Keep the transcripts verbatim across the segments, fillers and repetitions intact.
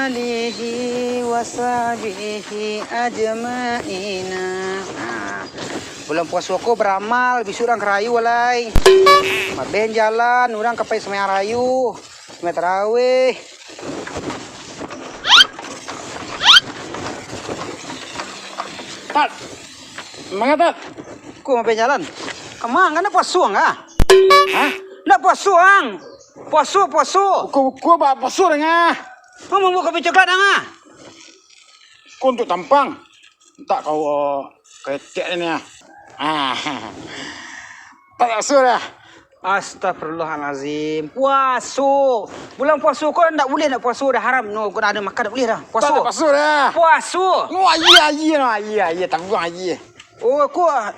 Alihi wa sahbihi ajmaina. Nah, bulan puaso ko baramal, bisuak urang ka rayo lai. Maben jalan, urang ka pai sumbayang rayo, sumbayang tarawih. Tat, manga, Tat? Ko maben jalan. Ka ma, ndak puaso ang, ah? Hah? Ndak puaso ang? Puaso, puaso. Uko-uko ba puaso danga. Mambuek kopi coklat danga. Ko untuak tampang. Antak kau, eh, ketek ini, ah. Ah. Tak asuh dah. Astagfirullahalazim. Puaso. Bulan puaso ko ndak buliah ndak puaso dah, haram. No, ko dah ado makan ndak buliah dah. Puaso. Tak puaso dah. Puaso. No, aia, aia, no, aia, aia, tangguang aia. Oh, ko, ah,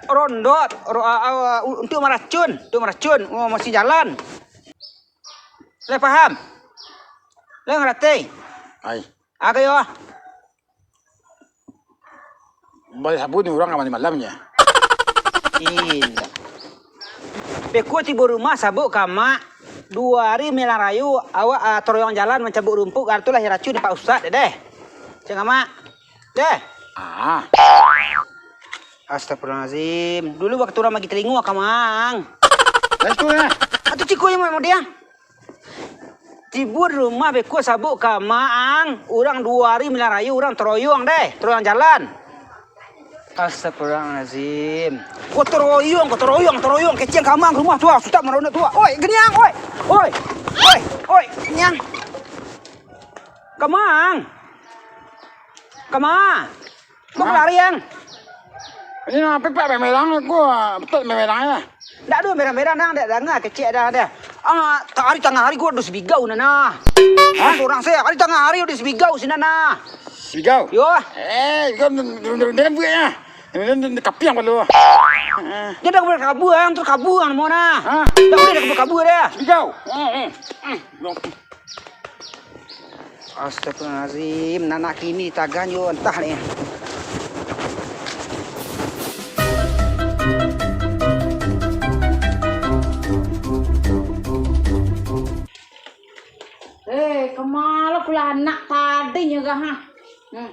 rondot, ro-, ah, ah, untuak maracun, untuak maracun. Oh, masih jalan. Lai paham? Lai ngarati? Ai. Aga yo. Baliak sabun ni urang ka mandi malam nyo. Indak. Beko tibo rumah sabuik ka amak, duo ari manyalang rayo, awak, ah, toroyong jalan mancabuik rumpuik, ah, tu lah racun Pak Ustaz deh. Cek amak. Deh. Ah. Astagfirullahalazim. Dulu wakatu urang bagi talingo ka amak ang. Lah tu lah. Atu ciko yo, Mak Mudiang. Tibo di rumah beko sabuik ka amak ang, urang duo ari manyalang rayo, urang toroyong deh, toroyong jalan. Astagfirullahalazim. Ko toroyong, ko toroyong, toroyong, kecek ka amak ang ka rumah tu, ah, sutak marondot tu, ah. Oi, giniang, oi. Oi. Oi, oi, giniang. Ka ma ang? Ka ma? Kok lari ang? Ini apo, Pak, memerang ko, betul memerang ya? Ndak ado merang-merang, nang, ndak danga kecek dah, dah. Ah, ta-, ari tangah ari ko ado sibigau nan nah. Hah? Surang se, ari tangah ari ado sibigau sinan nah. Sibigau? Yo. Eh, kau dalam buat ya. Ini kapiang perlu. Jadi dah kabur ang, terus kabur ang mau nah. Hah? Ndak buliah dah kabur-kabur dah. Sibigau. Hmm, hmm, hmm. Astagfirullahalazim, anak kini ditagan yo, antah ni. Eh, kemana pula anak tadi nyo kah, ha? Hmm.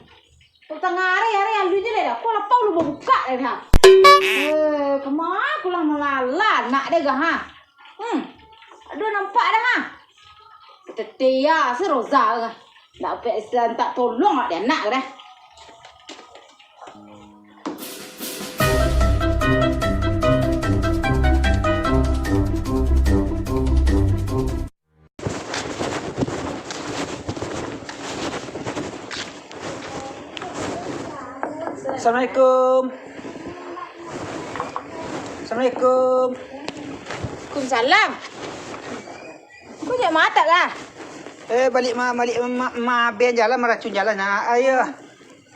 Tangah ari, ari alun je lai dah. Ko lapau alun babukak lai dah. Eh, kama ko lah malala anak deh, ha? Hmm. Aduh, nampak dah, ha? Ketetea se Roza, ha? Ndak pek istilah mintak tolong awak dek anak ko dah. Assalamualaikum. Assalamualaikum. Waalaikumsalam. Ko jak ma tak lah? Eh, baliak ma-, baliak ma-, ma-, maben jalan, maracun jalan, nah. Ayo.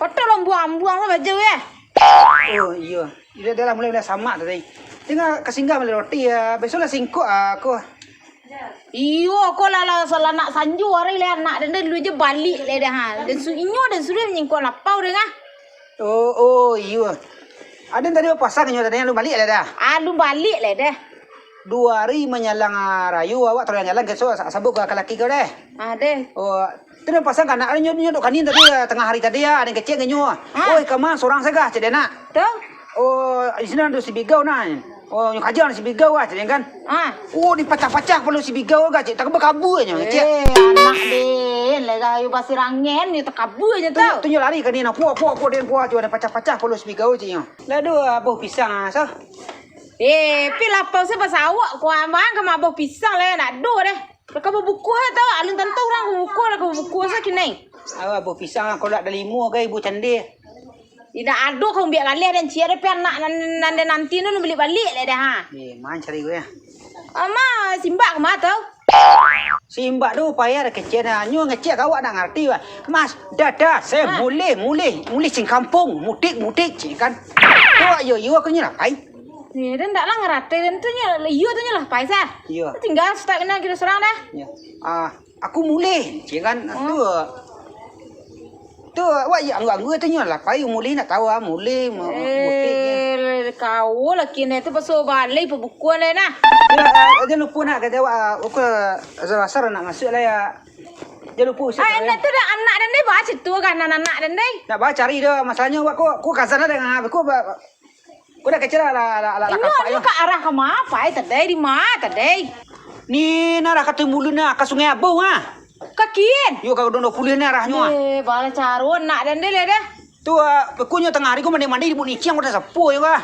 Kotor lah, buang-buang lah baju, eh. Oh, iyo. Dah, dah lah, mulai, mulai samak tadi. Tinggal ka singgah bali roti, ya. Besok lah singkok, ah, ko. Iyo, ko lah, lah, salah nak sanjo ari lai anak den dulu je baliak lai dah, ha. Den su-, inyo den suruah manyingkok lapau deh, ah. Oh, oh, iyo. Aden tadi bapasang inyo tadi, alun baliak lai dah? Alun baliak lai dah. Duo ari manyalang, ah, rayo, awak tarayo jalan, keso sa-, sabuik ka laki kau deh. Ah, deh. Oh, tu nan pasang ka anak inyo, inyo dok kanin tadi, ah, tangah ari tadi, ah, aden kecek ngan inyo. Ah. Oi, kama surang sajo, cek dek nak. Tu? Oh, di sinan ado sibigau nah. Oh, nyo kaja sibigau ah, cek dek kan. Ah. Oh, dipacah-pacah kapalo sibigau ah, cek. Takabua-kabua nyo, cek. Eh, anak den, lai gayo basirangen, nyo takabua nyo tu. Tu nyo lari kanin, puak, puak, puak, den puak, cek, dipacah-pacah kapalo sibigau, cek nyo. Lah, aduh, aboh pisang ah, so. Eh, pi lapau se basawak, kuaman ka maboh pisang lai, ndak ado deh. Lah ka babuko se tau, alun tantu urang ka babuko, lah ka babuko se kini. Awa, aboh pisang, kalau ndak ado limo, gai ibu candih. Indak ado ka umbiak baleh, dan cia deh, pi anak nan, nan den nanti tu, baliak-baliak lai dah, ha. Eh, man cari gue, ya. Ama, simbak ka ma tau? Simbak tu payah dah kecek dah. Nyo ngecek ka awak ndak ngarati, wah. Mas, dah, dah, se mulih, mulih, mulih sing kampung, mudik, mudik, cek kan. Tu, iyo, iyo, aku nyo lah pai. Eh, den ndak lah ngarati, den tu nyo, iyo tu nyo lah pai sa. Iyo. Tinggal setak kena kiro surang dah. Iyo. Ah, aku mulih, cek kan. Tu. Tu, awak iyo anggu-anggu tu nyo lah pai mulih, ndak tau ah, mulih, mu-, mu-, mudik nyo. Eh, kau lah kini tu paso balai pabukuan lai nah. Iyo, ah, jan lupo nak, kata awak, ah, ukur azan asar nak masuak lai, ya. Jan lupo usah. Ah, anak tu dah anak den deh, baca tu kan anak-anak den deh. Nak baca cari dah, masalahnyo awak ko, ko kazan dah dengan aku ba-, ko dah kecil lah, lah, lah, lah, Inyo, kapak inyo nyo. Ka arah ka ma pai tadai, di ma tadai? Ni nah arah ka Timbulun nah, ka Sungai Abau ah. Ka kin? Yo ka Gondang Duo Puluah ni arahnyo ah. Eh, bala caro anak den deh lah dah. Tu ah, ko nyo tangah hari ko mandi-mandi di Buk Niciang, ko dah sapo yo ah.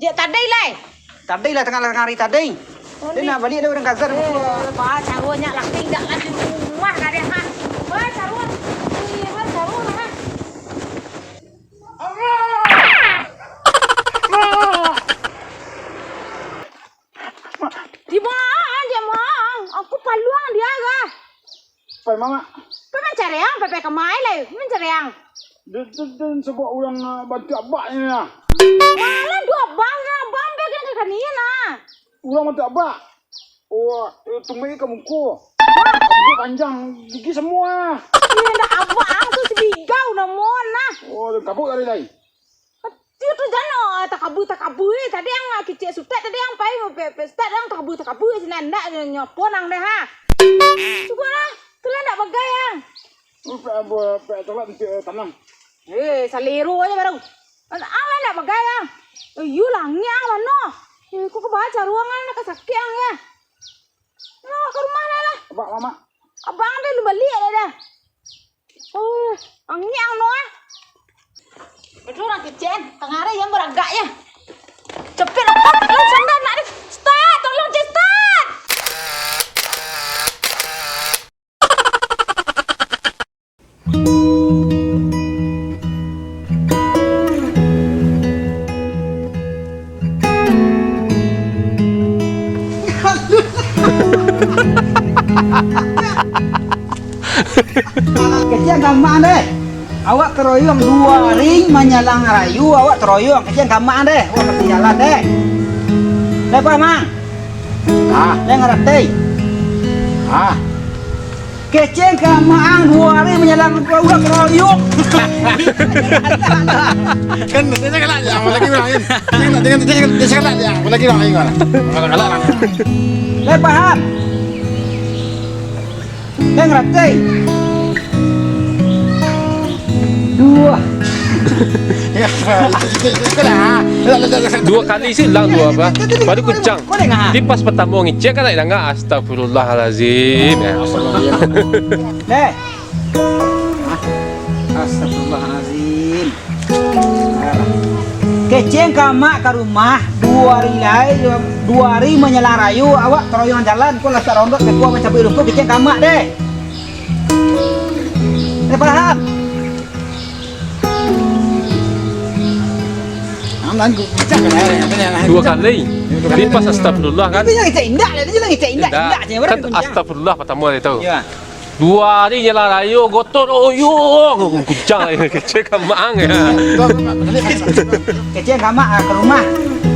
Diak tadai lai. Tadai lah tangah, tangah hari tadai. Oh, Dia ni. Nak baliak dah urang kazan. Eh, ba caro nyo laki indak lah di rumah ka deh, ha. Ba caro. Eh, ba caro lah, ha. Di ma, di ma? Aku paluang dia, ha. Pai, Mamak? Pai mancariang, pai, pai kamai lai, mancariang. Den, den, den, sabab urang, ah, bantuak abak ni lah. Malah duo abang, abang bagian ka kanian lah. Urang bantuak abak. Oh, eh, tumbek ka muko. Wah. Rambut panjang, gigi semua. Iya, ndak abang tu sabigau namuah nah. Oh, kabuk tadi lai. Itu tu jano, takabua-takabua, eh. Tadi ang kecek sutek, tadi ang pai, pe, pe, sutek, tadi ang takabua-takabua, sinan ndak, nyo, nyo ponang deh, ha. Cukup lah, tu lah ndak bagai, ang. Lu pe, pe, pe, tolak nanti, eh, tanam. Eh, salero aja baru. Ang lah ndak bagai, ang. Eh, iyo lah, ngiang mano? Eh, kok kebaca ruangan nak sakit, ang, ya. Nah, ka rumah lah, lah. Abak, Mamak. Abang tu lu baliak dah, dah. Oh, angiang no ah. Betul urang kecek, tangah hari yang baragak ya. Cepet lah, Pak. Lah, sandal nak deh. Start, tolong, Cik, start. Kecek gamak deh. Awak karoyong duo hari manyalang rayo, awak karoyong. Kecek gamak deh. Awak mati jalan deh. Lai paham, Mang? Ah. Lai ngarati? Ah. Kecek gamak ang duo hari manyalang rayo, awak karoyong. Kan, dia galak je, apa lagi bilang, kan? Dia galak, dia galak, dia galak je, apa lagi bilang, kan? Galak, galak lah. Lai paham? Lai ngarati? Duo. Duo kali sih ulang duo apa? Baru kuncang. Di pas partamo ngicek kan nak danga, astagfirullahalazim. Ya. Deh. Astagfirullahalazim. Kecek gamak ka rumah, duo hari lai, duo hari manyalang rayo, awak karoyong jalan, ko lah tarondot, beko mancabuik rumput, kecek gamak deh. Deh, paham? Duo kali. Di pas astagfirullah kan? Itu yang ngecek indak lah, itu yang ngecek indak, indak je, kan astagfirullah partamo tadi tu. Ya. Duo hari je lah rayo, gotong royong. Kuncang lah, kecek gamak ang ya. Kecek gamak, ah, ka rumah.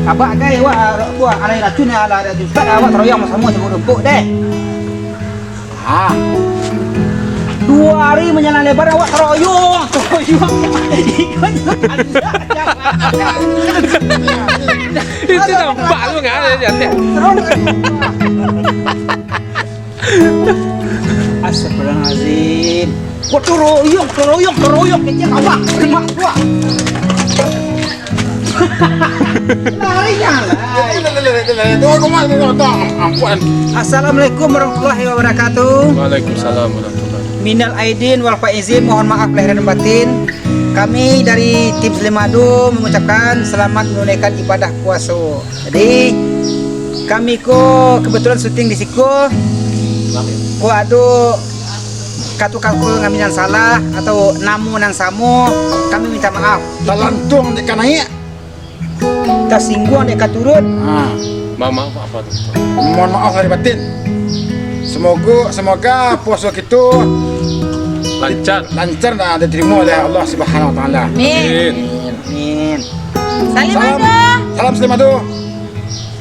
Abak gai awak, ah, buah alai racun, ah, lah, lah, ustaz, awak taroyong samo-samo sabuik rumput deh. Ah. Duo hari manyalang lebar awak taroyong, taroyong. Itu nampak tu kan, dia, dia. Astagfirullahalazim. Gotong royong, gotong royong, gotong royong, kecek gamak, rumah gua. Larinya lah. Assalamualaikum warahmatullahi wabarakatuh. Waalaikumsalam warahmatullahi. Minal aidin wal faizin, mohon maaf lahir dan batin. Kami dari tim Slim Ado mengucapkan selamat menunaikan ibadah puaso. Jadi, kami ko kebetulan syuting di siko. Ko ado kato-kato kami nan salah atau namo nan samo, kami minta maaf. Talantuang dek ka naiak. Tasingguang dek ka turun. Ha. Ma-, maaf apa tu? Mohon maaf lahir batin. Semoga, semoga puaso kito lancar, lancar dan diterima oleh Allah Subhanahu Wa Taala. Amin. Amin. Amin. Salim Ado. Salam Slim Ado.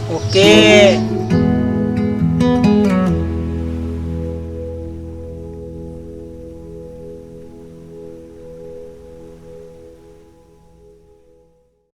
Oke.